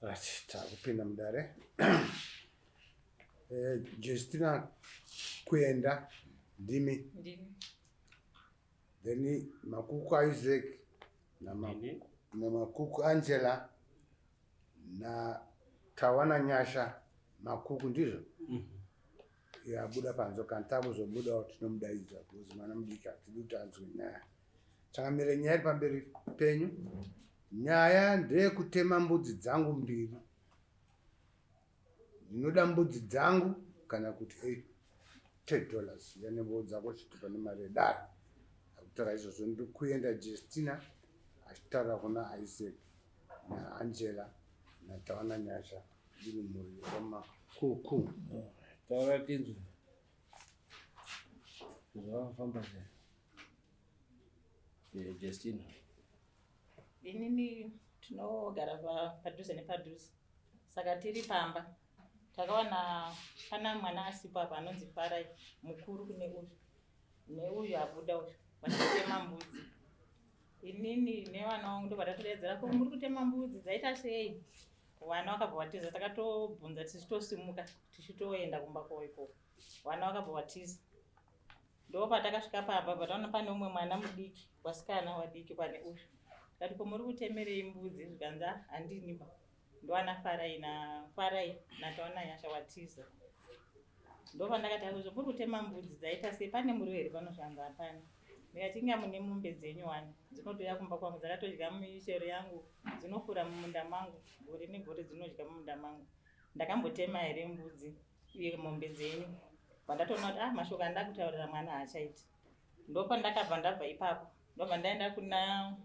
Right, takupinda mudare. Eh, Justina kuenda ndimi. Ndini. Then Makuku Isaac na Makuku Angela na Tawana Nyasha Makuku ndizvo? Yabuda panze kana takuzobudawo tinomudaidza because mwana mudiki hatidi kuti anzwe nyaya. Changamire nyaya iri pamberi penyu. Nyaya ndeyekutema mbudzi dzangu mbiri. Ndinoda mbudzi dzangu kana kuti $80 yanembo dzako chitupa nemari yedare. Akutaura izvozvo ndikuenda Justina achitaura kuna Isaac naAngela naTawana Nyasha iri mhuri yekwaMakuku. Taura tinzwe. Zvakafamba sei? Eh, Justina. Inini tinogara padhuze nepadhuze saka tiri pamba takawana pana mwana asipo apa anonzi Farai mukuru kune uyu neuyu abuda uyu vachitema mbudzi. Inini nevana vangu ndobva tatodaidzira ko muri kutema mbudzi dzaita sei? Vana vakabva vatiza takatobvunza tichitosimuka tichitoenda kumba kwavo ikoko. Vana vakabva vatiza. Ndopatakasvika pamba bva taona pane umwe mwana mudiki wasikana wadiki pane uyu. Tikati ko muri kutemerei mbudzi zvikanzi "Ah, handini ba. Ndowana Farai na Farai naTaona Nyasha watiza. Ndopandakati akuzvo muri kutema mbudzi dzaita sei pane muriwo here pano zvanzi hapana. Ndikati inga mune mombe dzenyu wani dzinotouya kumba kwangu dzakatodya michero yangu dzinofura mumunda mangu gore negore dzinodya mumunda mangu. Ndakambotema here mbudzi uye mombe dzenyu pandatoona kuti ah mashoko andida kutaurira mwana haachaiti. Ndopandakabva ndabva ipapo ndobva ndaenda kuna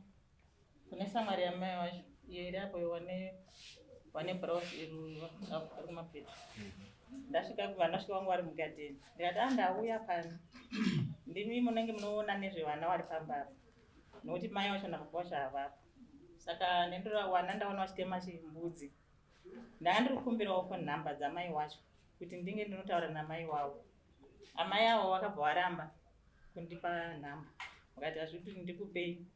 kune shamwari yamai wacho iyo iri apo wane wane brows iri ari kumapeto. Ndasvika vandasvika vangu vari mugadheni ndikati ah ndauya pano ndimi munenge munoona nezvevana vari pamba apa nokuti mai wacho nababa wacho havapo. Saka ndendora wana ndaona vachitema chimbudzi ndanga ndiri kukumbirawo phone number dzamai wacho kuti ndinge ndinotaura namai wavo. Amai avo vakabva varamba kundipa nhamba vakati hazviti ndikupei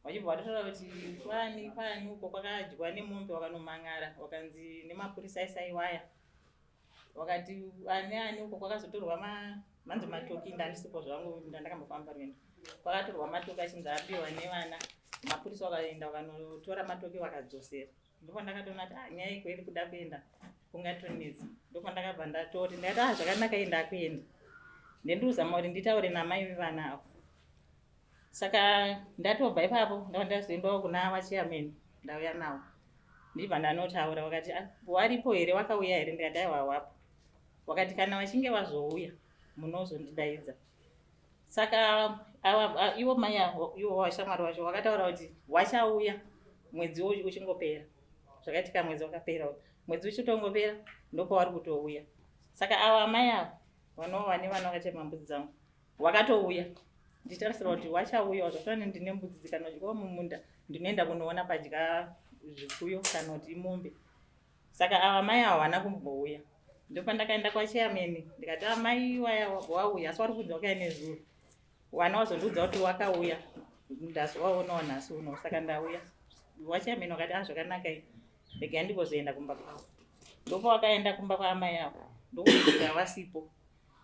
vachibva vatotaura kuti kwani kwani uko kwakadyiwa nemombe wakanomang'ara wakanzi nemapurisa aisaiwaya wakati ani ani uko kwakazotorwa manzi matoki ndandisipo zvangu ndandakambofamba rwendo kwakatorwa matoki achinzi abiwa nevana mapurisa wakaenda wakanotora matoki wakadzosera. Ndopandakatoona kuti ah, nyaya iko iri kuda kuenda kungatonetsa. Ndopandakabva ndatoti ndakati ah zvakanaka iyi ndakuenda. Ndendikuzama kuti nditaure namai vevana avo. Saka ndatobva ipapo ndabva ndazoendawo kuna vachairman ndauya navo. Ndibva ndanotaura vakati ah, waripo here wakauya here ndikati aiwa wapo. Wakati kana vachinge vazouya munozondidaidza. Saka ava ivo mai avo ivo washamwari wacho wakataura kuti wachauya mwedzi uchingopera. Zvakaitika mwedzi wakapera mwedzi uchitongopera ndopavari kutouya. Saka ava amai ava vanova vane vana vakachema mbudzi dzangu wakatouya ndichitarisira kuti wachauya zvakafanana ndine mbudzi dzikanodyiwa mumunda ndinoenda kunoona padya zvipfuyo kana kuti imombe. Saka ava mai ava havana kumbouya. Ndopandakaenda kwachairman ndikati amai waya wauya asi wari kunzi wakauya nezuro. Wana wazondiudza kuti wakauya ndazowaonawo nhasi uno saka ndauya. Wachairman wakati ah zvakanaka iyi regai ndimbozoenda kumba kwavo. Ndopawakaenda kumba kwaamai avo ndokusvika vasipo.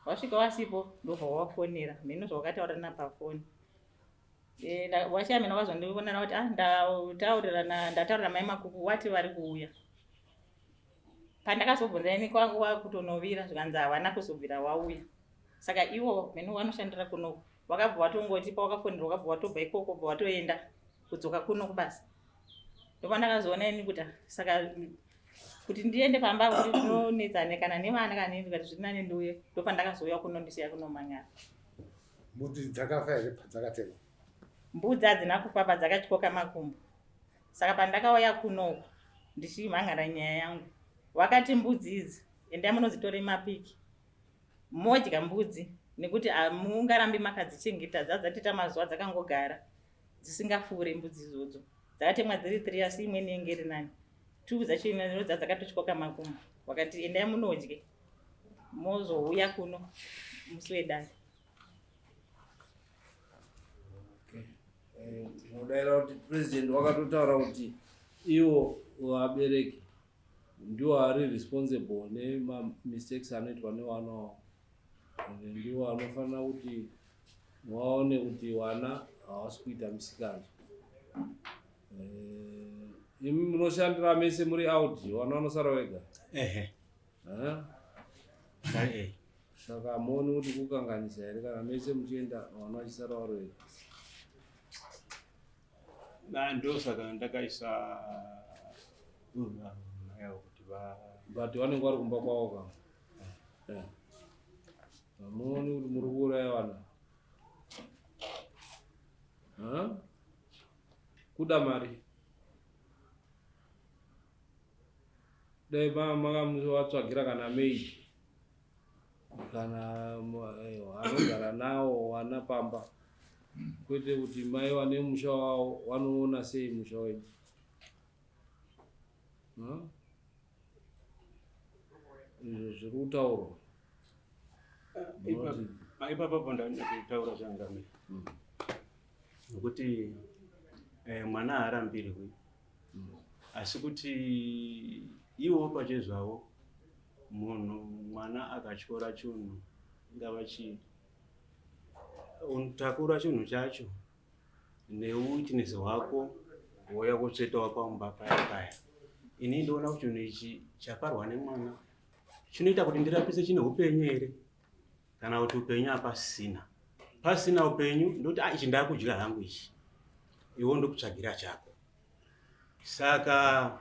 Wasvika wasipo ndobva wafonera mheno zvawakataurirana pafoni. Wachairman wakazondionera kuti ah ndataurira ndataurira mai Makuku wati vari kuuya. Pandakazobvunza ini kwangu wakutonovira zvikanzi havana kuzobvira wauya. Saka ivo mheno vanoshandira kunoku wakabva watongoti pawakafonerwa wakabva watobva ikoko bva watoenda kudzoka kuno kubasa. Ndopandakazoona ini kuti saka kuti ndiende pamba kuti ndinonetsane kana nevana kana nini ndikati zviri nani ndiuye ndopandakazouya kuno ndisiya kunomang'ara. Mbudzi dzakafa here padzakatemwa? Mbudzi hadzina kufa padzakatyoka makumbo. Saka pandakauya kunoku ndichimhangara nyaya yangu wakati mbudzi idzi endai munodzitore mapiki modya mbudzi nekuti hamungarambi makadzichengeta dzadzatoita mazuva dzakangogara dzisingafure mbudzi idzodzo dzakatemwa dziri 3 asi imweni yenge iri nani 2 dzacho inodza dzakatotyoka makumbo wakati endai munodye mozouya kuno musi wedare. Tinodaira kuti president wakatotaura kuti ivo vabereki Ndiwo ari responsible nemamistakes anoitwa nevana wavo, ende ndiwo anofanira kuti vaone kuti vana havasi kuita misikanzwa. Imi munoshandira mese muri out, vana vanosara vega? Ehe. Eh? Eh. Saka hamuoni kuti kukanganisa here kana mese muchienda, vana vachisara vari vega? Na ndosaka ndakaisa mai avo kuti va But vanenge vari kumba kwavo ka. Hamuoni kuti muri kuuraya vana? Ha? Kuda mari. Dai makamuvatsvagira kana maid kana anogara nawo vana pamba, kwete kuti mai vane musha wavo vanoona sei musha wenyu? Ha? Izvo zviri kutaurwa. Ipapapo ndaida kutaura changamire, nokuti mwana haarambirwi, asi kuti iwo pachezvavo munhu mwana akatyora chinhu, ingava chii, unotakura chinhu chacho neuwitness hwako, wouya kutsvetawo pamba paya paya. Ini ndoona kuti chinhu ichi chaparwa nemwana chinoita kuti ndirapise chine upenyu here kana kuti upenyu hapasina. Pasina upenyu, ndoti, "Ah, ichi ndakudya hangu ichi," iwo ndokutsvagira chako. Saka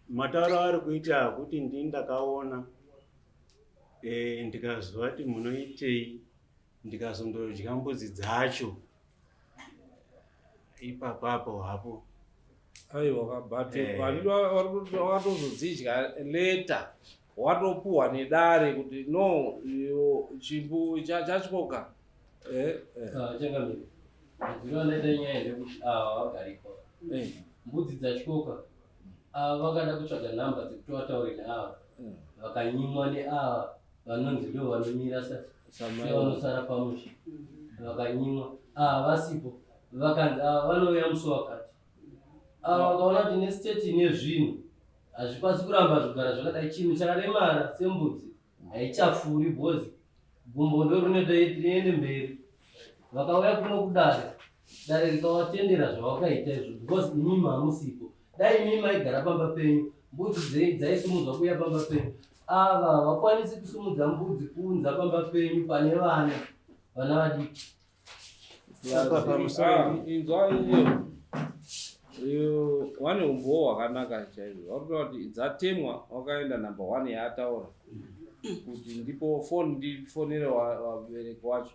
matauro ari kuita kuti ndini ndakaona, ndikaziva kuti munoitei, ndikazondodya mbudzi dzacho ipapapo hapo. Aiwa, but wakatozodzidya later, watopuhwa nedare kuti no, iyo chimbu chatyoka. Ah, changamire, madziro anoita nyaya ndekuti ava vagarikwa, mbudzi dzatyoka, ava vakada kutsvaga nhamba dzekuti vataure neava, vakanyimwa neava vanonzi ndo vanomira Samai. Sevanosara pamusha. Vakanyimwa ava vasipo, vakanzi ava vanouya musi wakati. Ava vakaona kuti nestate ine zvinhu hazvikwanisi kuramba zvigara zvakadai, chinhu chakaremara sembudzi haichafuri bhozi, gumbo ndo rinotoende mberi. Vakauya kuno kudare, dare rikavatendera zvavakaita izvo, because imimi hamusipo. Dai imimi maigara pamba penyu, mbudzi dzaisimudzwa kuuya pamba penyu. Ava havakwanisi kusumudza mbudzi kuunza pamba penyu pane vana, vana vadiki. Apa pamusoro. Ah, inzwa iyo iyo, vane umbowo hwakanaka chaizvo. Vakutora kuti dzatemwa, wakaenda number one yaataura kuti ndipo foni, ndifonere vabereki wacho.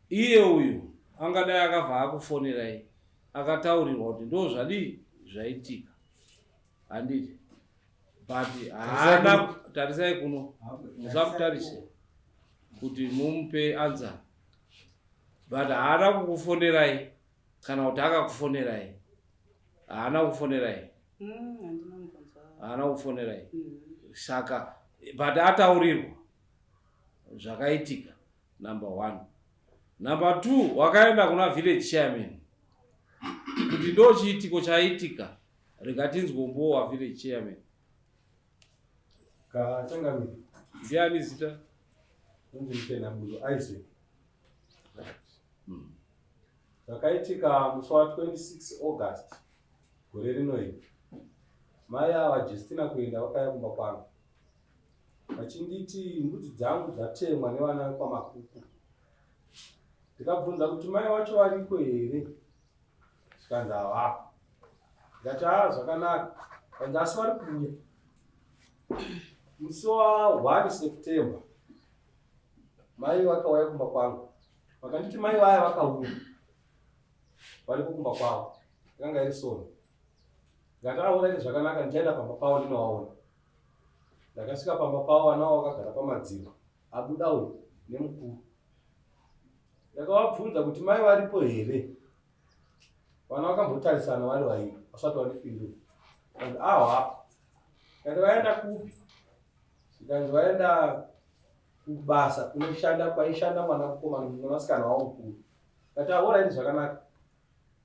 Iye uyu angadai akabva akufonerai, akataurirwa kuti ndo zvadii zvaitika, handiti? But haana. Tarisai kuno, musamutarise kuti mumupe answer, but haana kukufonerai kana kuti akakufonerai? Haana kufonerai? Handina mubvunzo. Haana kufonerai. Saka but ataurirwa zvakaitika, number one. Number two, wakaenda kuna village chairman kuti ndo chiitiko chaitika. Rega tinzwe umbowo wavillage chairman. Kachangamire. Ndiani zita? Unzi Mutena Bulo Isaac. Zvakaitika musi wa26 August gore rino iri, mai ava Justina kuenda vakauya kumba kwangu vachinditi mbudzi dzangu dzatemwa nevana vekwaMakuku. Ndikabvunza kuti mai vacho variko here, zvikanzi havapo. Ndikati, "Haa, zvakanaka." Kanzi asi vari kuuya musi wa1 September. Mai vakauya kumba kwangu, vakanditi mai vaya vakauya, variko kumba kwavo, yakanga iri sono. Ndikati, "Aona iti zvakanaka, ndichaenda pamba pavo ndinovaona." Ndakasvika pamba pavo, vana vavo vakagara pamadziro, abuda uyu nemukuru. Ndakavabvunza kuti mai varipo here. Vana vakambotarisana vari vairi vasati vandipindura. Kanzi ahwapo. Kati vaenda kupi? Zvikanzi vaenda kubasa kunoshanda kwaishanda mwana mukomana, mwanasikana wavo mukuru. Kati aoraiti zvakanaka,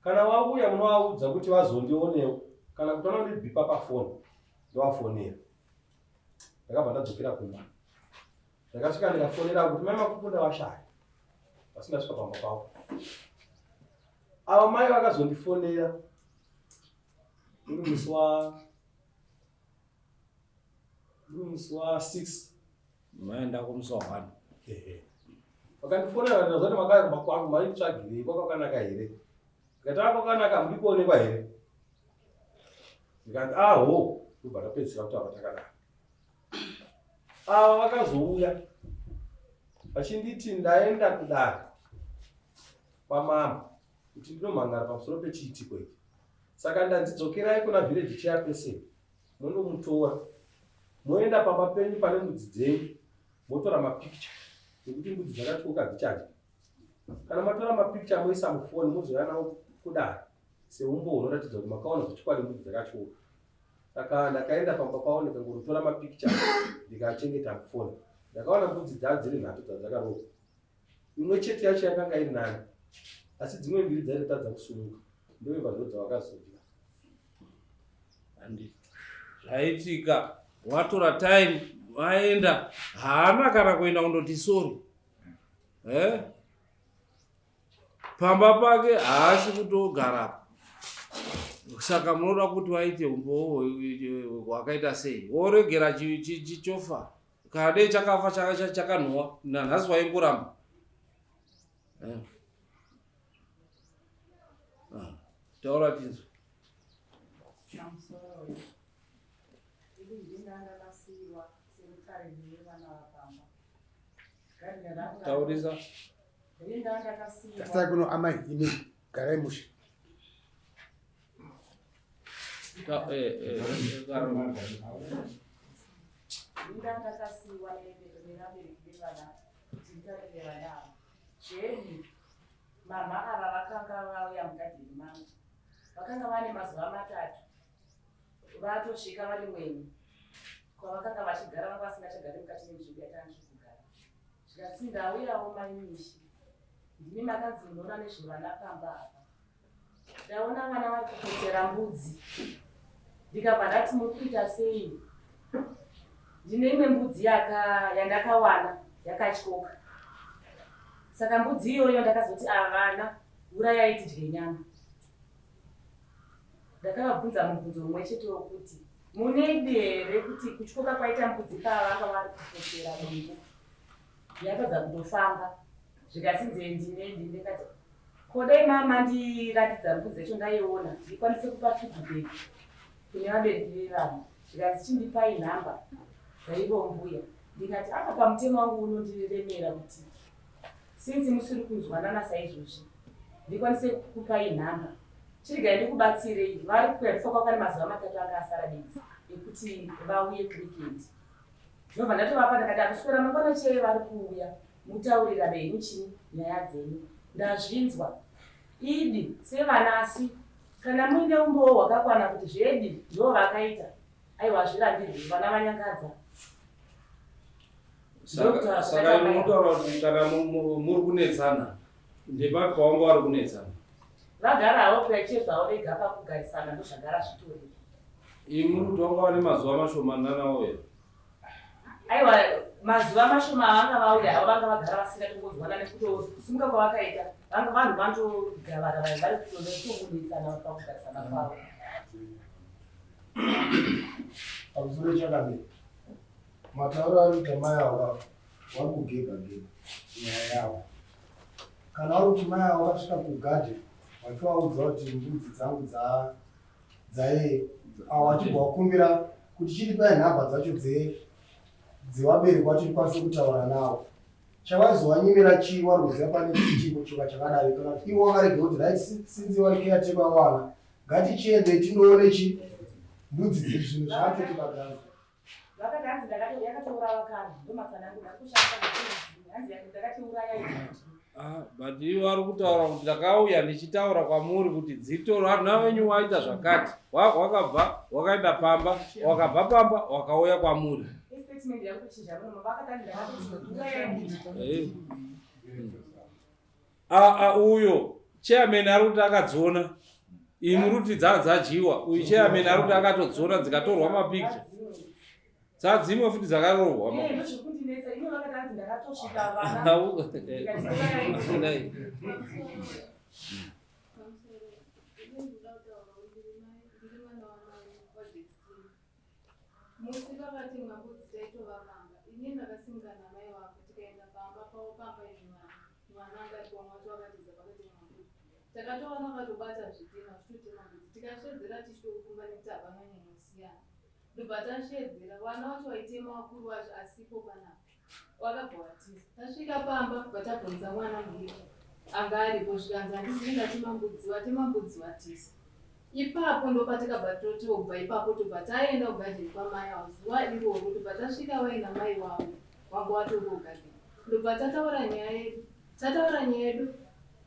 kana wauya munovaudza kuti vazondionewo kana kuti vanondibhipa pafoni, ndovafonera. Ndakabva ndadzokera kumba. Ndakasvika ndikafonera kuti mai Makukunda vashaya. Vasina svika pamba pavo. Ava mai vakazondifonera uri musi wa uri musi wa 6 Maenda kumusi wa 1. Ehe. Vakandifonera ndikazwa kuti makauya kumba kwangu maitsvagirei kwakakanaka here? Ndikati ah kwakanaka hamudi kuonekwa here? Ndikati aho ndobva ndapedzisira kutaura takadaro. Ava vakazouya vachinditi ndaenda kudare kwamambo kuti ndinomhangara pamusoro pechiitiko ichi. Saka ndanzi dzokerai kuna village chairperson mondomutora moenda pamba penyu pane mbudzi dzenyu motora mapicture nekuti mbudzi dzakatyoka dzichadya. Kana matora mapicture moisa mufoni mozouya nawo kudare seumbowo hunoratidza kuti makaona zvechokwadi mbudzi dzakatyoka. Saka ndakaenda pamba pavo ndikangonotora mapicture ndikaachengeta mufoni. Ndakaona mbudzi dzaa dziri nhatu dzadzakarohwa. Imwe chete yacho yakanga iri nani asi dzimwe mbiri dzaitotadza kusumuka. Ndovimba ndodzavakazodya. Handi zvaitika watora time waenda haana kana kuenda kundoti sorry eh? Pamba pake haasi kutogarapo saka munoda kuti vaite umbowo hwakaita sei woregera chofa kana dei chakafa chakanhuwa nanhasi waingoramba eh. Ah, taura tinzwe. Taurisa. Tasai kuno amai imi garai mushe. Eh, eh, eh, Mama ava vakanga vauya mugadheni mangu vakanga vane mazuva matatu vatosvika vari mwenyu kwavakanga vachigara vanga vasingachagari mukati menzvimbo yatanga tiri kugara zvikanzi ndauyawo mai Mishi ndimi makanzi munoona nezvevana pamba apa ndaona vana vari kupotsera mbudzi ndikabva ndati muri kuita sei ndine imwe mbudzi yaka yandakawana yakatyoka saka mbudzi iyoyo ndakazoti avana urayai tidye nyama Ndakavabvunza mubvunzo mumwe chete wokuti mune idi here kuti kutyoka kwaita mbudzi pavanga vari kupotsera dombo yapedza kutofamba zvikasinzi ndine idi ndikati ko dai mamandiratidza mbudzi yacho ndaiona ndikwanise kupa feedback kune vabereki vevana zvikanzi chindipai nhamba dzaivo mbuya ndikati apa pamutemo wangu unondiremera kuti Since musiri kunzwanana saizvozvi ndikwanise kukupai nhamba chiregai ndikubatsirei vari kuya kwakwane mazuva matatu anga asara bedzi ekuti vauye kuweekend ndobva ndatovapa ndakati akuswera mangwana chee vari kuuya mutaurirane henyu chii nyaya dzenyu ndazvinzwa idi sevana asi kana muine umbowo hwakakwana kuti zvedi ndo vakaita Aiwa hazvirambirwi vana vanyangadza. Saka saka imi munotaura kuti kana muri kunetsana ndepapi pawanga wari kunetsana? Vagara havo kuya zvavo vega pakugarisana ndozvagara zvitori. Imi muri kuti wanga wane mazuva mashomanana auya? Aiwa mazuva mashoma avanga vauya havo vanga vagara vasina kungonzwana nekutosimuka kwavakaita vanga vanhu vanotogavara vanhu vari kutonetsana pakugarisana kwavo. Pamusoro chakamira. Matauro ari kuita mai ava vari kugega gega nyaya yavo. Kana vari kuti mai ava vakasvika kugadhi vachivaudza kuti mbudzi dzangu dza dzaye avo vachibva vakumbira kuti chindipai nhamba dzacho dze dzevabereki vacho ndikwanise kutaura navo. Chavaizovanyimira chii vari kuziva pane chiitiko choka chakadai kana kuti ivo vakarega kuti right since vari caretaker vana Ngatichiendei tindoone chi mbudzi dziri zvinhu zvacho tibaganza. Vakati hanzi ndakati yakatourawa kare ndomatsanangura kushandisa hanzi ndakatiuraya Ah, but ivo vari kutaura kuti ndakauya ndichitaura kwamuri kuti dzitorwa vana venyu waita zvakati wakabva wakaenda pamba wakabva pamba wakauya kwamuri. Eh. Ah, ah, uyo chairman ari kuti akadziona imi muri kuti dzadyiwa uyu chairman ari kuti akatodziona dzikatorwa mapicture. Dzadzimwe futi dzakarohwa. Eh, ndozvekundinetsa ivo vakati hanzi ndakatosvika vana. Musi vakatemwa mbudzi taitova pamba ini ndakasimuka namai wako tikaenda pamba pavo pamba ine mwana mwana anga ari pamwe wacho wakatiza pakatemwa mbudzi takatoona vakatobata zvitima zvitotema mbudzi tikashedzera tichitokumba nekuti hapana nyanyosiyana ndobva tashedzera vana wacho waitema wakuru wacho asipo panapa wakabva watiza tasvika pamba vatabvunza mwana mudiki anga aripo zvikanzi handizivi ndatema mbudzi watema mbudzi watiza Ipapo ndopatakabva totobva ipapo tobva taenda kugadheni kwamai avo zuva iroro tobva tasvika vaina mai wavo wanga watori kugadheni ndobva tataura nyaya yedu tataura nyaya yedu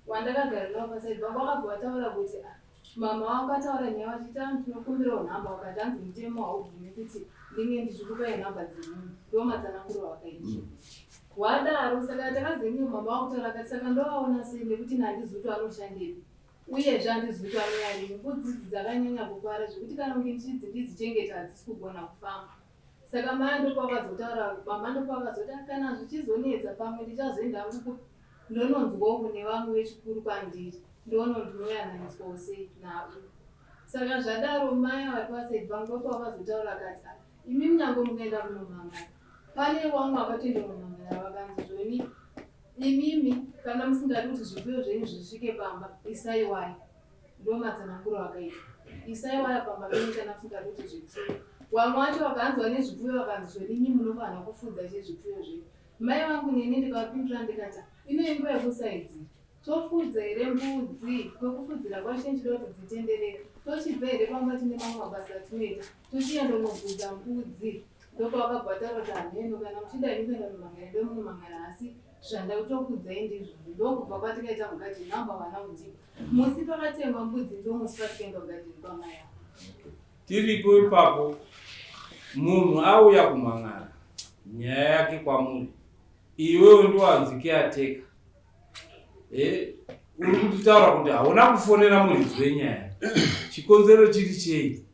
wandakagara navo pasaidi pangu wakabva wataura kuti ah, mama wako ataura nyaya vachiti ah, tinokumbirawo nhamba wakati hanzi mutemo haubvumi kuti ndinge ndichikupai nhamba dzemunhu ndo matsananguro avakaita wadaro saka takazenge mama wakutaura akati saka ndovaona sei nekuti nandizuto anoshandepi Uyezve handizivi kuti anouya rini. Mbudzi idzi dzakanyanya kupara zvekuti kana kunge ndichidzi ndidzichengeta hadzisi kugona kufamba. Saka mai ndopavazotaura, mama ndopavazoti ah, kana zvichizonetsa pamwe ndichazoenda hangu ku ndononzwawo kune vamwe vechikuru kwandiri ndoona kuti ndinoyananiswawo sei navo. Saka zvadaro mai vari pasaidi pangu ndopavazotaura vakati ah, imi munyange mukaenda kunomangara pane vamwe vakatoenda kunomangara vakanzi zvoni Imimi kana musingadi kuti zvipfuyo zvenyu zvisvike pamba isai waya. Ndomatsananguro akaita. Isai waya pamba penyu kana musingadi kuti zvipfuyo. Wamwe wacho vakanzwa nezvipfuyo vakanzi zvoni imi munofanira kufudza chezvipfuyo zvenyu. Mai vangu neni ndikavapindura ndikati ino inguva yekusaidzira. Tofudza here mbudzi? Kwekufudzira kwacho ndichida kuti dzitenderere. Tochibva here pamba tine mamwe mabasa atinoita? Tochienda kunobvunza mbudzi. Ndopavakabva vataura kuti hameno kana muchida henyu kuenda kunomangara endai munomangara asi zvandakutokuudzai ndizvozvo. Ndokubva kwatikaita mugadheni amba vana kundipa. Musi pakatemwa mbudzi ndomusi patikaenda kugadheni kwamai ava. Tiripo ipapo munhu auya kumhan'ara nyaya yake kwamuri iwewe ndiwanzi caretaker eh, uri kutitaura kuti hauna kufonera muridzi wenyaya chikonzero chiri chei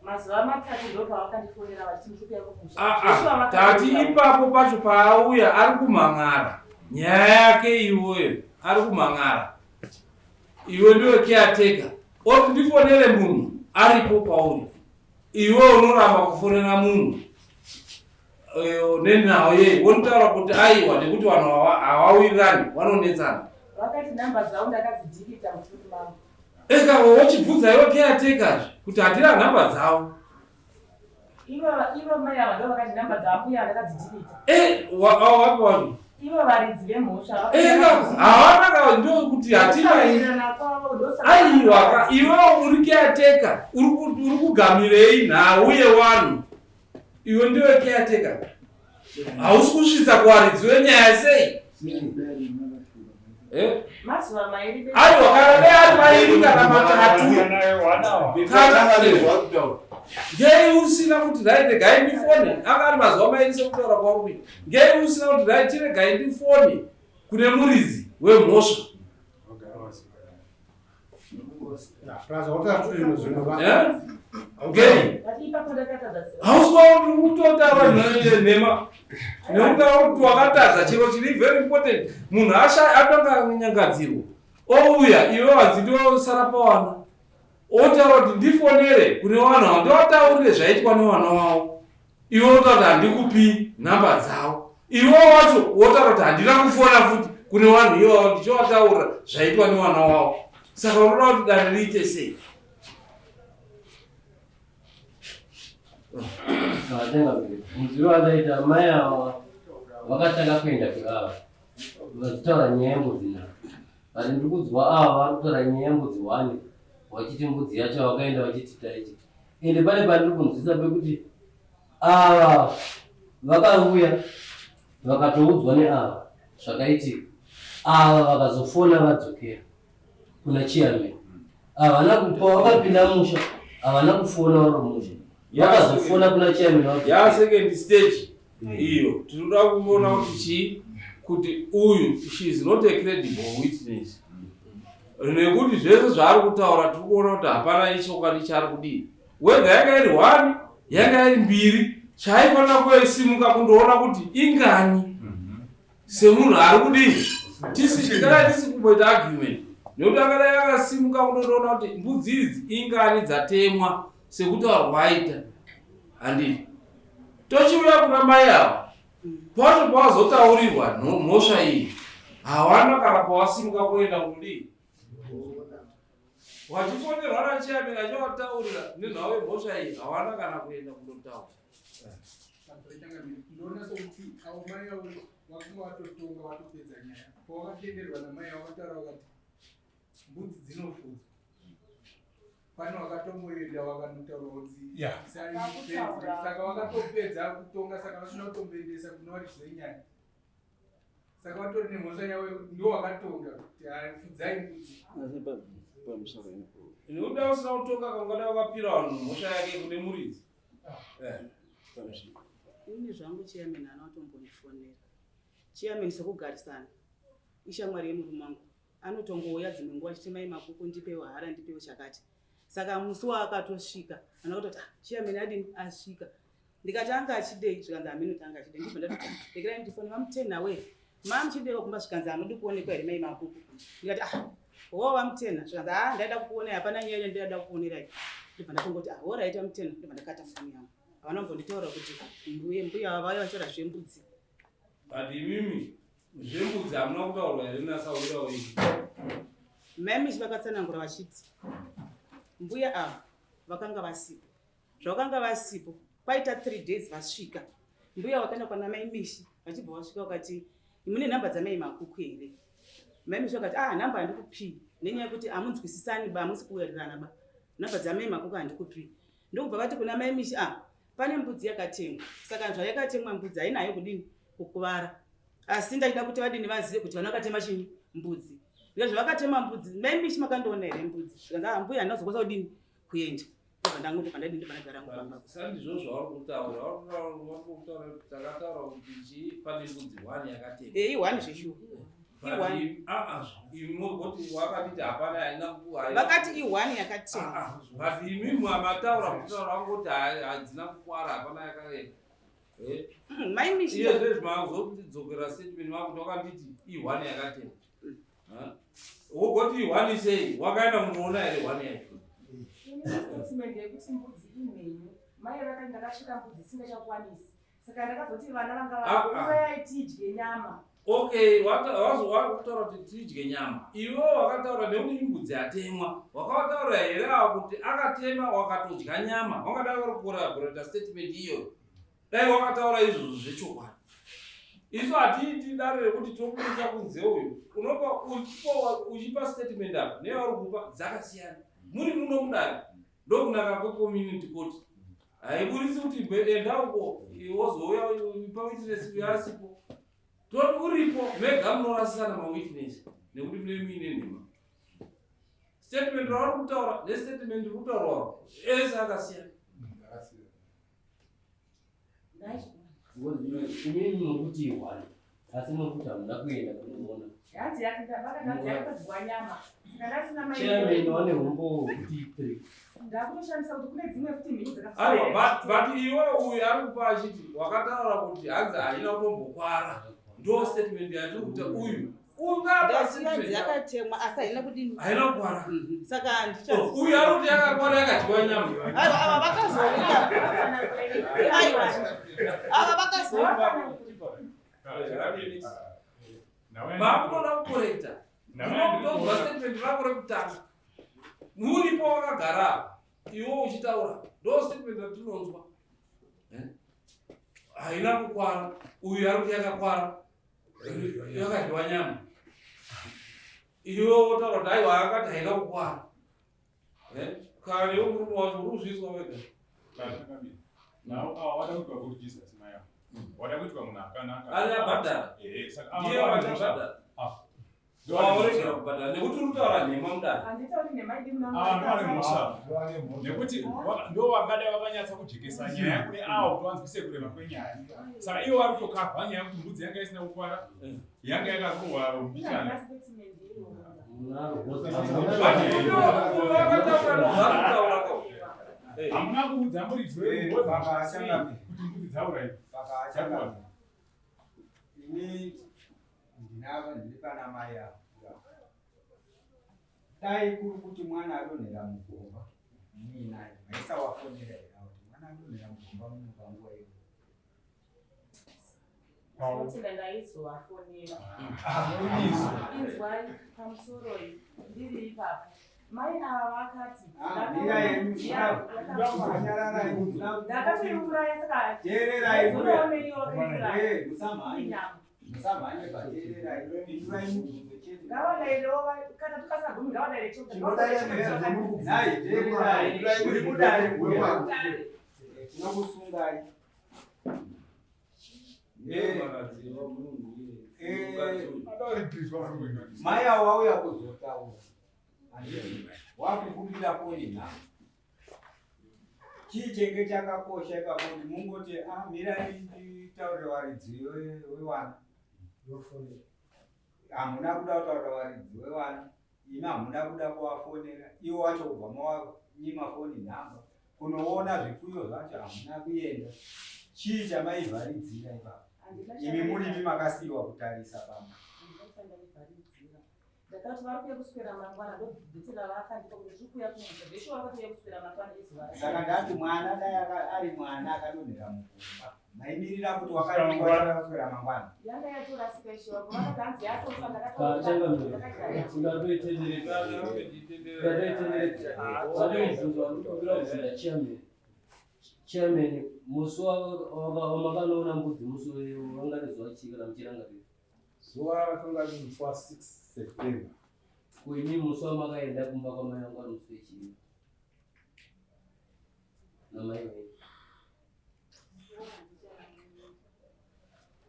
Mazuva matatu ndopavakandifonera vachiti ndikuuya kumusha. Ah, ah, tati ipapo pacho paauya ari kumhan'ara nyaya yake iwoyo ari kumhan'ara iwe ndiwe caretaker oti ndifonere munhu aripo pauri iwe unoramba kufonera munhu eh, nenhau yei wonotaura kuti aiwa nekuti vanhu hawawirirani vanonetsana vakati nhamba dzavo ndakadzidhikita mufoni mangu Eka wochibvunza iwe caretaker kuti handina nhamba dzavo. Ivo ivo mai ava ndo vakati nhamba dzambuya ndakadzidhilita. Eh, wapi wapi? Ivo varidzi vemhosva. Eka hawana ka ndo kuti hatina. Aiwa ka iwe uri caretaker uri kugamirei nhau yevanhu. Iwe ndiwe caretaker. Hausi kusvitsa kuvaridzi wenyaya sei? Eh? Aiwa kana dai ari mairi kana matatu ngei usina kuti rai regai ndifone anga ari mazuva mairi sekutaura kwauri kuita ngei usina kuti rai chiregai ndifone kune muridzi wemhosva hausi kutotaura nhema nekutaura kuti wakatadza chiro chiri very important munhu atanga nyangadzirwa ouya iwe wanzi ndosara pawana otaura kuti ndifonere kune wana wavo ndovataurire zvaitwa newana wavo iwe wotaura kuti handikupi nhamba dzavo iwe wacho wotaura kuti handina kufona futi kune vanhu ivavo ndichovataurira zvaitwa nevana wavo saka unoda kuti dare riite sei Muziro wandaita mai ava vakatanga kuenda kweava vachitaura nyaya yembudzi navo but ndiri kunzwa ava vari kutaura nyaya yembudzi one vachiti mbudzi yacho vakaenda vachiti taiti ende pane pandiri kunzwisa pekuti ava vakauya vakatoudzwa neava zvakaitika ava vakazofona vadzokera kuna chairman havana kupa vakapinda musha havana kufona vari musha vakazofona kuna chairman ya second stage iyo tinoda kuona kuti chii kuti uyu she is not a credible witness nekuti zvese zvaari kutaura tiri kuona kuti hapana ichokwadi chaari kudii whether yanga iri one yanga iri mbiri Chaaifanira kusimuka kundoona kuti ingani semunhu ari kudii. Tisi kana tisi kumboita argument nekuti akadai akasimuka kundotoona kuti mbudzi idzi ingani dzatemwa sekutaura kwaaita handiti. Tochiuya kuna mai ava pacho pawazotaurirwa mhosva iyi hawana kana pawasimuka kuenda kudii wachifonerwa nachairman achivataurira nenhau yemhosva iyi hawana kana kuenda kundotaura. Ndinoona sokuti avo mai avo vakanga vatotonga vatopedza nyaya pawakatenderwa namai avo vakataura vakati mbudzi dzinofudzwa pane vakatomboenda vakanotaura kunzi saka vakatopedza kutonga saka vasina kutomboendesa kune varidzi venyaya saka vatori nemhosva yavo ndiwo vakatonga kuti fudzai mbudzi. Nekuti usina kutonga kangadai wakapira vanhu mhosva yake kune muridzi. Ini zvangu chairman haana kutombondifonera. Chairman sekugarisana ishamwari yemurume wangu anotongouya dzimwe nguva achiti mai Makuku ndipewo hara ndipewo chakati. Saka musi waakatosvika ana kutoti ah, chairman adini asvika. Ndikati anga achidei zvikanzi hameno kuti anga achidei. Ndibva ndatoti ah, regerai ndifone vaMutena we mamuchidewo kumba zvikanzi hamudi kuonekwa here mai Makuku. Ndikati ah wo vaMutena zvikanzi ah ndaida kukuonai hapana nyaya yandaida kukuonerai. Ndibva ndatongoti ah horaiti vaMutena ndibva ndakata foni yangu. Havana kumbonditaura kuti mbuya mbuya vauya vachitaura zvembudzi. But imimi zvembudzi hamuna kutaurwa here nasahwira wenyu? Mai Mishi vakatsanangura vachiti mbuya ava vakanga vasipo. Zvavakanga vasipo kwaita 3 days vasvika. Mbuya vakaenda kwana mai Mishi vachibva vasvika vakati mune nhamba dzamai Makuku here? Mai Mishi vakati ah nhamba handikupii nenyaya yekuti hamunzwisisani ba hamusi kuwirirana ba nhamba dzamai Makuku handikupii. Ndokubva vati kuna mai Mishi ah pane mbudzi yakatemwa saka zvayakatemwa mbudzi hainayo kudini kukuvara asi ndaida kuti vadini vazive kuti vana vakatema chinyi mbudzi ndika zvavakatema mbudzi mai Mishi makandiona here mbudzi zvikanzi ah mbuya handina kuzokwanisa kudini kuenda ndobva ndangu ndobva ndadini ndobva ndagara hangu pamba. Sandizvo zvauri kutaura uri kutaura kuti takataura kuti chii pane mbudzi one yakatemwa. Eh i one zveshuwa. I-one. Imogoti wakatiti hapana haina Vakati i-one yakatemwa. But imimi mataura kutaura vangoti hadzina kukwara hapana yakaenda. Mai Mishi. Iye zvezvi makuzodzokera statement makuti wakanditi i-one yakatemwa. Wogoti i-one sei? Wakaenda kunoona here one yacho? Statement yekuti mbudzi imhenyu. Mai vakati ndakasvika mbudzi isingachakwanisi. Saka ndakazoti vana vanga vauyai tidye nyama. Okay, wazokutaura kuti tidye nyama. Iwe wakataura nekuti imbudzi yatemwa. Wakataura here awo kuti akatema wakatodya nyama. Wangadai uri kucorroborate statement iyoyo. Dai wakataura izvozvo zvechokwadi. Isu hatiiti dare rekuti tobudisa kunze uyu. Unopa uchipa statement apa neyauri kupa dzakasiyana. Muri muno mudare. Ndokunaka kwecommunity court. Haiburisi kuti enda uko wozouya pa witness uyo asipo. Toti uripo mega munorasisana mawitness nekuti mune muine nhema. Statement rauri kutaura nestatement riri kutaurwa ese akasiyana. Imimi mukuti one asi mukuti hamuna kuenda kunoona. Hanzi vakati yakadyiwa nyama. Saka ndasina mai. Chairman wane humbowo hwekuti three. Ndakutoshamisa kuti kune dzimwe futi mhini Aiwa, but iwe uyu ari kupa achiti wakataura kuti hanzi haina kutombokwara. Ndo statement yatiri kuita uyu. Uyu ngaapa statement. Yakatemwa asi haina kudini? Haina kukwara. Saka handicha. Uyu ari kuti yakakwara yakadyiwa nyama. Aiwa ava vakazouya. Aiwa. Ava vakazouya. Makutoda kukorekta. Munokutonzwa statement rako rekutanga. Uripo wakagara apa. Iwe uchitaura. Ndo statement ratinonzwa. Haina kukwara. Uyu ari kuti yakakwara. Yakadyiwa nyama. Iwe wotaura kuti aiwa akati haina kukwara. Kana iwe murume wacho uri kuzviiswa wega. Now, ava vada kuitwa good Jesus mai ava. Vada kuitwa munhu akanaka. Ari abhadhara. Eh, saka Ndiye ava vachabhadhara. Waoregera kubhadhara nekuti uri kutaura nhema mudare. Handitauri nhema idi muna Ava ndovane mhosva. Nekuti ndo vangada vakanyatsa kujekesa nyaya kune avo kuti vanzwise kurema kwenyaya. Saka ivo vari kutokavha nyaya kuti mbudzi yanga isina kukwara, yanga yakarohwa mbichana. But uyo akataura ndozvaari kutaura ko. Hamuna kuudza muridzi wemhozi kuti mbudzi dzauraiwa. Ini ndinava ndiri pana mai avo. Dai kuri kuti mwana adonhera mugomba muinaye maisawafonera here kuti mwana adonhera mugomba muno panguva iyo? Tinotenda ndaizovafonera. Inzwai pamusoroi ndiri ipapo. Mai ava vakati ndakatoiuraya saka teererai ndozooneyi wakaiuraya. musamhanye Inyama. musamhanye bateererai pindurai mubvunzo chete. Ngavadairewo kana tukasagumi ngavadaire Nhai, teererai muri kudare tinokusungai. Mai avo vauya kuzotaura handiti wakukumbira foni nhamo chii chenge chakakosha ipapo kuti mungoti ah mirai nditaurire varidzi wewana hamuna kuda kutaurira varidzi wewana imi hamuna kuda kuvafonera ivo vacho kubva mavanyima foni nhamba kunoona zvipfuyo zvacho hamuna kuenda chii chamaivharidzira ipapo imi murimi makasiyiwa kutarisa pamba Ndakati vari kuuya kuswera mangwana ndobvutira vakandipa kuti tiri kuuya kumusha zveshuwa vakatouya kuswera mangwana izuva racho. Saka ndati mwana dai ari mwana akadonhera mugomba maimirira kuti wakaswera mangwana. Yanga yatorasika ishe wako vakati hanzi yatofa Changamire, ndakatoa tingatoitenderedza tingatoitenderedza vatomubvunza vari kukumbira kubvunza chairman. Chairman, musi wamakanoona mbudzi musi wanga rizuva chii kana muchirangarira? Zuva rakanga riri musi wa6 September. Kuini musi wamakaenda kumba kwamai vangu ari musi wechii? Namai venyu.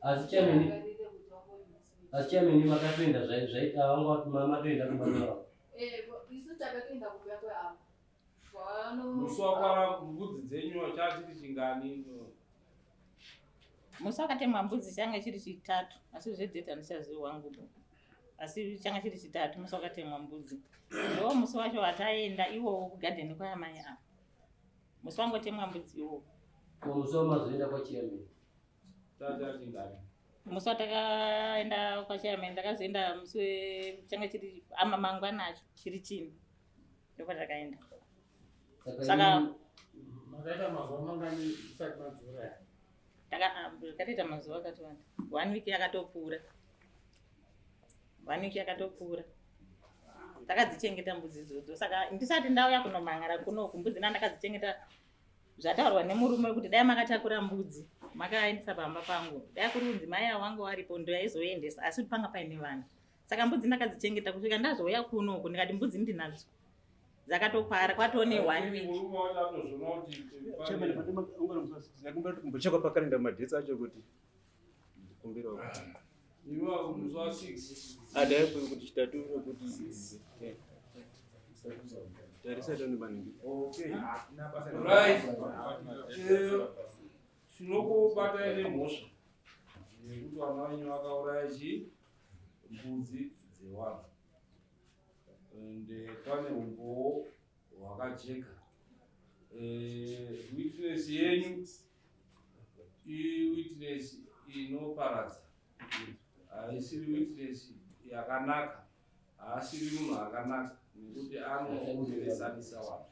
Asi chairman, asi chairman makatoenda zvaita vanga vati matoenda kumba kwavo. Isu takatoenda kumba kweavo. Musi wakwara mbudzi dzenyu chachiri chingani? Musi wakatemwa mbudzi changa chiri chitatu, asi zvedheti handichazivi wangu. Asi changa chiri chitatu musi wakatemwa mbudzi. Ndo musi wacho wataenda iwowo kugadheni kwaamai ava. Musi wangotemwa mbudzi iwowo. Ko musi wamazoenda kwachairman? Chachachingani? Musi watakaenda kwachairman ndakazoenda musi changa chiri ama mangwana acho chiri chini. Ndopatakaenda. Saka makaita mazuva mangani musati madziuraya? Takatoita mazuva akatowanda. One week yakatopfuura. One week yakatopfuura. Takadzichengeta mbudzi idzodzo. Saka ndisati ndauya kunomhan'ara kunoku mbudzi ndakadzichengeta zvataurwa nemurume kuti dai makatakura mbudzi makaendesa pamba pangu. Dai kuri kunzi mai avo vangu varipo ndoyaizoendesa asi kuti panga paine vanhu. Saka mbudzi ndakadzichengeta kusvika ndazouya kunoku ndikati mbudzi ndinadzo. Dzakatokwara kwatone one week. Murume wacho atozviona kuti Chairman, pane ungano musi wa6 ndakumbira kuti kumbochekwa pakalenda madhets acho kuti ndikumbirawo. Iwe musi wa6. Adai kuti chitatu kuti tarisa tone maningi. Okay. Right. Tinokubatai nemhosva yekuti vana venyu vakauraya chii mbudzi dzevanhu. Ende pane umbowo hwakajeka. Witness yenyu iwitness inoparadza, haisiri witness yakanaka, haasiri munhu akanaka nekuti anoperesanisa vanhu.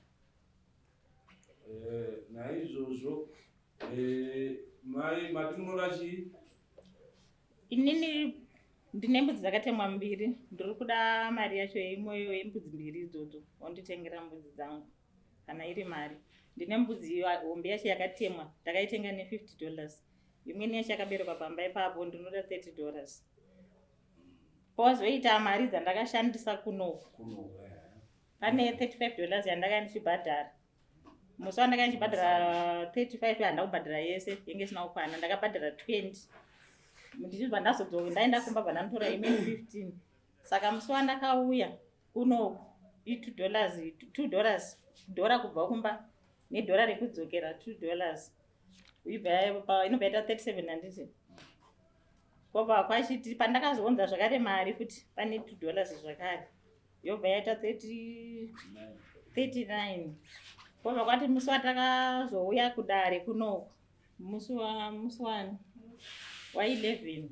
Naizvozvo mai mati munoda chii? Inini ndine mbudzi dzakatemwa mbiri, ndiri kuda mari yacho yeimweyo yembudzi mbiri idzodzo, wonditengera mbudzi dzangu kana iri mari. Ndine mbudzi hombe yacho yakatemwa, ndakaitenga ne$50. Imweni yacho yakaberekwa pamba ipapo, ndinoda $30. Pozoita mari dzandakashandisa kunoku. Pane $35 yandanga ndichibhadhara. Musi wandanga ndichibhadhara 35 handina kubhadhara yese, yenge isina kukwana, ndakabhadhara 20. Ndichibva ndazodzoka ndaenda kumba bva ndanotora imweni 15. Saka musi wandakauya kunoku i$2, $2, dhora kubva kumba nedhora rekudzokera $2. Inobva yaita 37 handiti? Kwobva kwachiti pandakazounza zvakare mari futi pane $2 zvakare. Yobva yaita 39. Kwobva kwati musi watakazouya kudare kunoku musi wa musi wani wa 11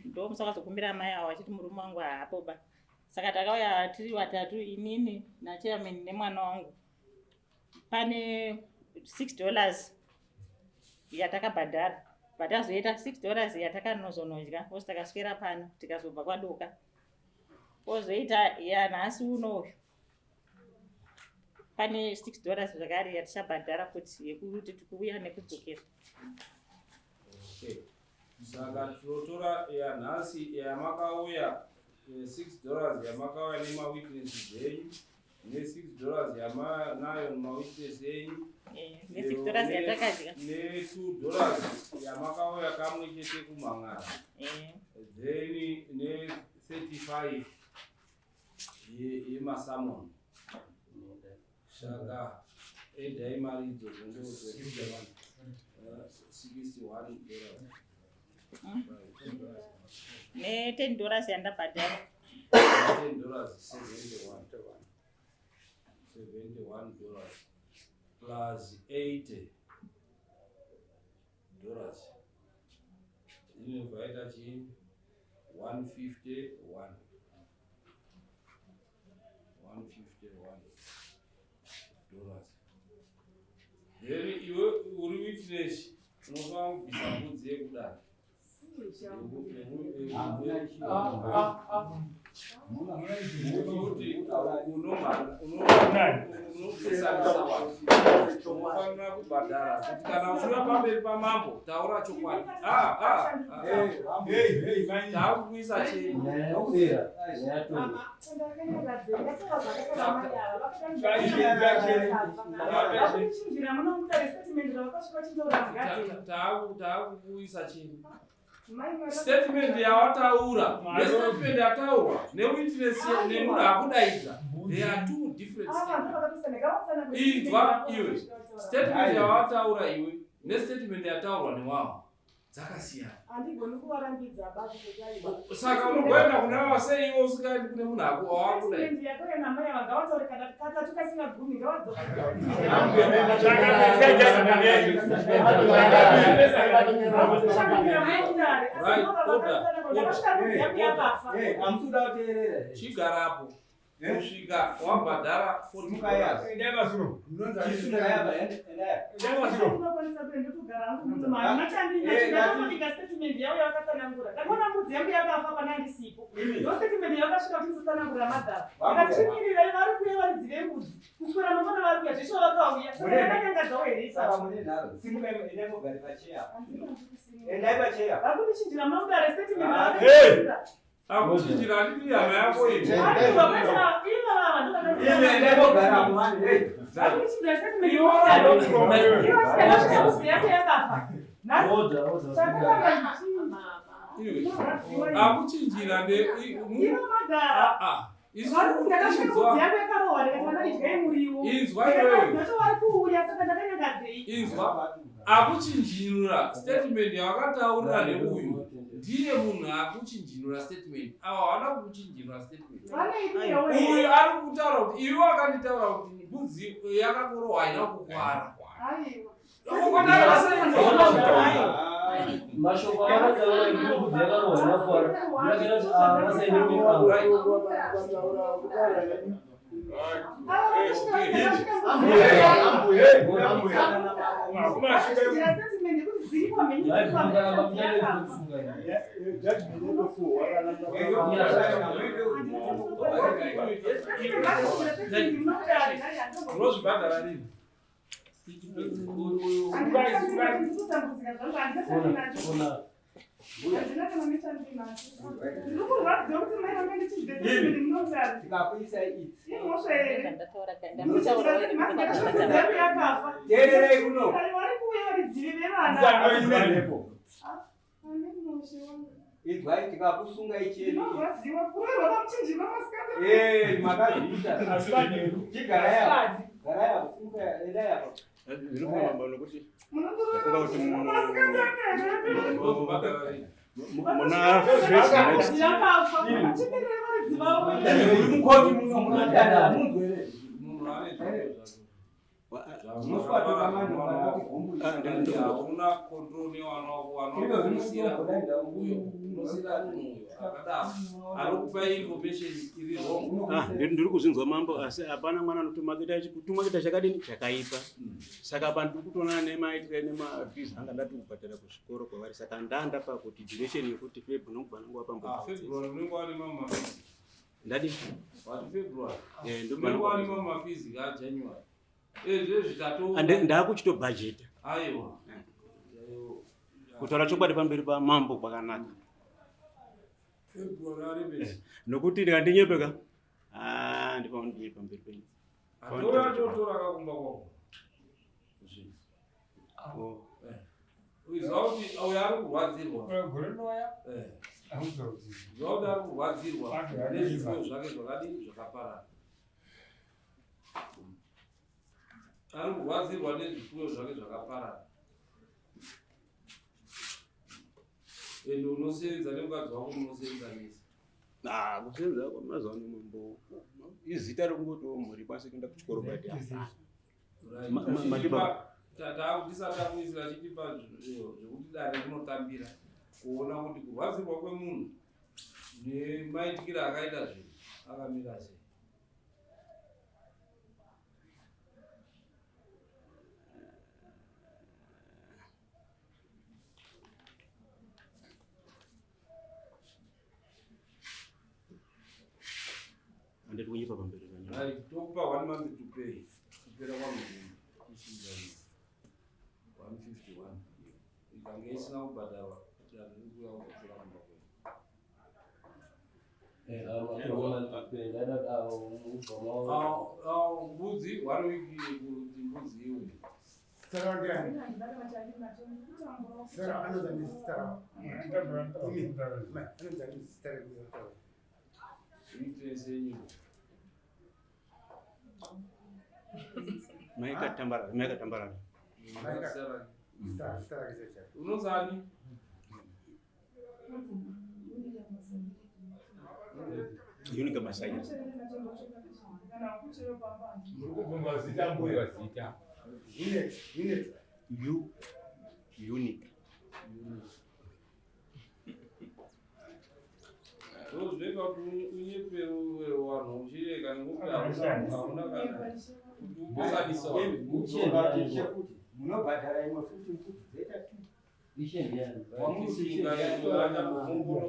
ndo musi wakazokumbira amai avo vachiti murume wangu haapo ba saka takauya tiri vatatu inini nachairman nemwana wangu pane 6 dollars yatakabhadhara batazoita 6 dollars yatakanozonodya osi takaswera pano tikazobva kwadoka ozoita yanhasi unoyu pane 6 dollars zvakare yatichabhadhara futi yekuti tikuuya nekudzokera. Okay. Saka tinotora yanhasi yamakauya 6 eh, dollars yamakauya nemawitnesses enyu ne6 dollars yamanayo nemawitness enyu eh, ne6 dollars yatakadya ne2 dollars yamakauya kamwe chete kumhan'ara eh. then ne35 yemasamon saka edai mari idzodzo ndo 61 dollars ne 10 dollars yandabhadhara 10 dollars 71 71 dollars plus 80 dollars inobva yaita chii 151 151 dollars then iwe uri witness unofanira kubvisa mbudzi yekudai unofanira kubhadhara kuti kana uchiuya pamberi pamambo taura chokwadi ah, ah, ah. Takuisa chii? Takuisa chii? Statement yawataura nestatement yataurwa newitness nemunhu akudaidza they are two different statements. Inzwa iwe statement yawataura iwe nestatement yataurwa newawo dzakasiyana. Handigoni kuvarambidza baba kuti Saka unogoenda kuna vava sei iwe usingaendi kune munhu ako wawakuda? Statement yakauya namai ava ngavataure kana katatu kasingagumi ngavadzoke. Right, order, order. Chigarapo. kusvika wabhadhara Akuchinjira handidi hama yako iyi. Akuchinjira nde Inzwa iwewe. Inzwa. Akuchinjinura statement yawakataurira neuyu ndiye munhu akuchinjinura statement. Awa hawana kukuchinjinura statement. Uyu ari kutaura kuti iwe wakanditaura kuti mbudzi yakakorohwa haina kukwara. Mashoko avakataura ekuti mbudzi yakarohwa haina kukwara. Ndakaita kuti ava vasaine avo. Unozvibhadhara rini? Inzwai tikakusunga icheni. Eh, makazviita. Chigarai apa. Garai apa, simukai, endai apa. Zvinofamba nokuti ndafunga kuti muna face next Muri mukoti muno munodada munzwere. Hauna control nevana wako, vanousira uyo, unosira uyo akadaro anokupa information iri wrong. Ah, ndiri kuzvinzwa mambo, asi hapana mwana anotomaketa kutomaketa chakadini chakaipa. Saka apa ndiri kutoonana nemaitire nemafees anga ndati kubhadhara kuzvikoro kwavari, saka ndanda pakuti duration yekuti Feb nokubva nanguva pambo. Ah, February unenge wane mamwe mafees. Ndadi? Wati February. Eh, ndobva Unenge wane mamwe mafees ka January. Ezvezvi tato. Ndakuchitobhajeta. Aiwa. Kutaura chokwadi pamberi pamambo kwakanaka. February ari besi. Nokuti ndikandinyepeka, ah, ndipaundinye pamberi penyu. Atora totora kakumba kwako. Zvinhu. Oh. Uziva kuti uyo ari kurwadzirwa. Gore rinoya. Eh. Uziva kuti ari kurwadzirwa nezvipfuyo zvake zvakadii zvakaparara. Ari kurwadzirwa nezvipfuyo zvake zvakaparara. Ende unosenza nemukadzi wako munosenza mese. Ah, kusenza kwamazuva ano mambo izita rekungotiwo mhuri ikwanise kuenda kuchikoro, but hapana. Matipa Tisati takuisira chitipa zvekuti dare rinotambira kuona kuti kurwadzirwa kwemunhu nemaitikiro akaita zvinhu akamira sei. Handiti kunyepa pamberi penyu. Right, tokupa one month to pay. Kupera kwamwedzi 151. Ikange isina kubhadharwa, dare riri kuuya kuzotora kumba kwenyu. Mbudzi one week kuti mbudzi iwe. Zita ndiani? Zita anonzi ani zita rako? Imi, mai, anonzi ani zita renyu rataura? Interest yenyu. Maikatambarara, maikatambarara. Zita zita rake chaicho. Unozani? Unica Masaya. Muri kubvunzwa zita mbuya zita. Unit, unit. U unique. Ndozvinoita kuti unyepe vanhu uchireka nekuti hauna kana kuti uposanisa vanhu. Munobhadhara imwe futi mbudzi dzoita two. Wamusinga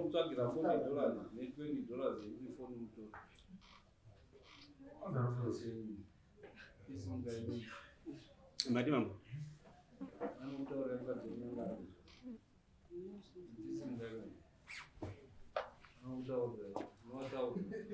kutsvagira $40 ne$20 yekuti foni mutoro. Mati mambo. Anokutaurira mukadzi wenyangara. Anokutaurira. Unovataurira.